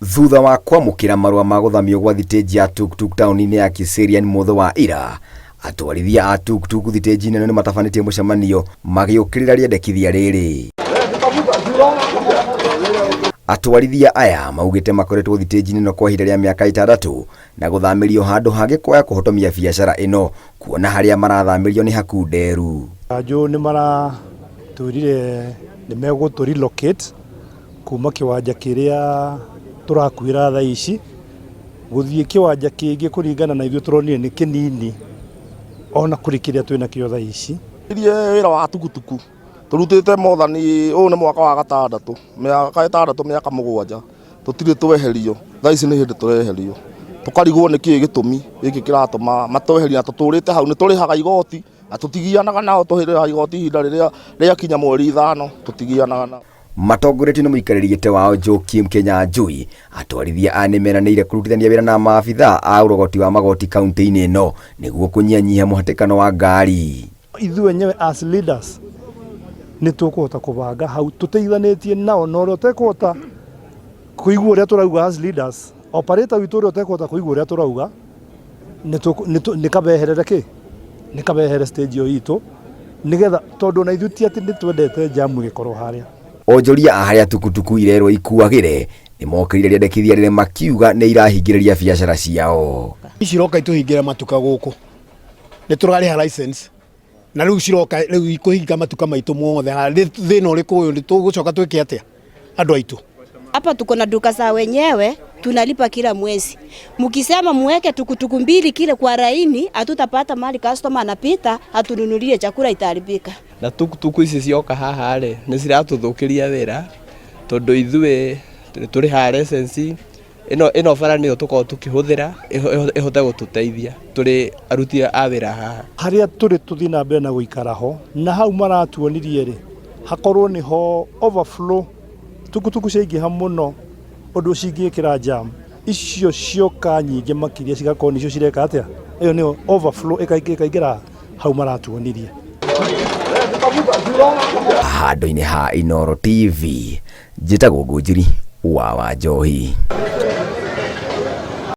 Thutha wa kwamũkĩra marũa ma gũthamio gwa thitĩnji ya tuktuk taũni-inĩ ya Kiserian mũthĩ wa ira, atwarithia a tuktuk thitĩnji-inĩ ĩno nĩmatabanĩtie mũcemanio magĩũkĩrĩra rĩendekithia rĩrĩ. Atwarithia aya maugĩte makoretwo thitĩnji-inĩ ĩno kwa ihinda rĩa mĩaka ĩtandatũ na gũthamĩrio handũ hangĩ kwaya kũhotomia biacara ĩno kuona harĩa marathamĩrio nĩ hakunderu. Kanjũ nĩ maratwĩrire nĩ megũtũ relocate kuma kĩwanja kĩrĩa tũrakuĩra thaa ici gũthiĩ kĩwanja kĩngĩ kũringana na ithuĩ tũronire nĩ kĩnini ona kũrĩ kĩrĩa twĩnakĩo thaa ici. Ithiĩ wĩra wa tukutuku tũrutĩte mothani ũyũ nĩ mwaka wa gatandatũ, mĩaka ĩtandatũ mĩaka mũgwanja tũtirĩ tweherio, thaa ici nĩ hĩndĩ tũreherio tũkarigwo nĩkĩ gĩtũmi gĩkĩ kĩratũma matweherie na tũtũrĩte hau, nĩ tũrĩhaga igoti na tũtigianaga nao, tũrĩhaga igoti ihinda rĩrĩa rĩakinya mweri ithano tũtigianaga nao. Matongoretio nĩ mũikarĩri gĩtĩ wao Joakim Kinyanjui, atwarithia aya nĩmeranĩire kũrutithania wĩra na maabithaa a ũrogoti wa magoti kaunti-inĩ ĩno nĩguo kũnyihanyihia mũhatĩkano wa ngari. Ithuĩ enyewe as leaders nĩ tũkũhota kũbanga hau tũteithanĩtie nao na ũrĩa ũtekũhota kũigua ũrĩa tũrauga as leaders, operator witũ ũrĩa ũtekũhota kũigua ũrĩa tũrauga nĩ kabeherere kĩ nĩ kabehere stage ĩyo itũ nĩgetha tondũ ona ithuĩ ti atĩ nĩ twendete jamu ĩgĩkorwo harĩa. Onjoria a harĩa tukutuku irerwo ikuagĩre nĩmokĩrire rĩendekithia rĩrĩ makiuga nĩ irahingĩrĩria biacara ciao. Ici iroka itũhingĩre matuka gũkũ, nĩ tũrarĩha license na rĩu ciroka rĩu ikũhinga matuka maitũ mothe. Thĩna ũrĩkũ ũyũ? Nĩ tũgũcoka twĩke atĩa andũ aitũ? Hapa tuko na duka za wenyewe tunalipa kila mwezi. Mkisema muweke tukutuku mbili kile kwa laini, hatutapata mali customer anapita atununulie chakula itaharibika. Na tukutuku ici cioka haha rĩ, nĩ ciratũthũkĩria wĩra tondũ ithuĩ nĩ tũrĩhaga license ĩno ĩno bara nĩyo tũkoragwo tũkĩhũthĩra ĩhote gũtũteithia tũrĩ aruti a wĩra haha. Harĩa tũrĩ tũthiĩ na mbere na gũikara ho na hau maratuonirie rĩ, hakorwo nĩho overflow tukutuku ciaingĩha mũno ũndũ cingĩkĩra jam icio cioka nyingĩ makĩria cigakorwo nĩcio cireka atĩa, ĩyo nĩyo overflow ĩkaingĩra hau maratuonirie. Handũ-inĩ ha Inooro TV, njĩtagwo Ngũnjiri wa Wanjohi.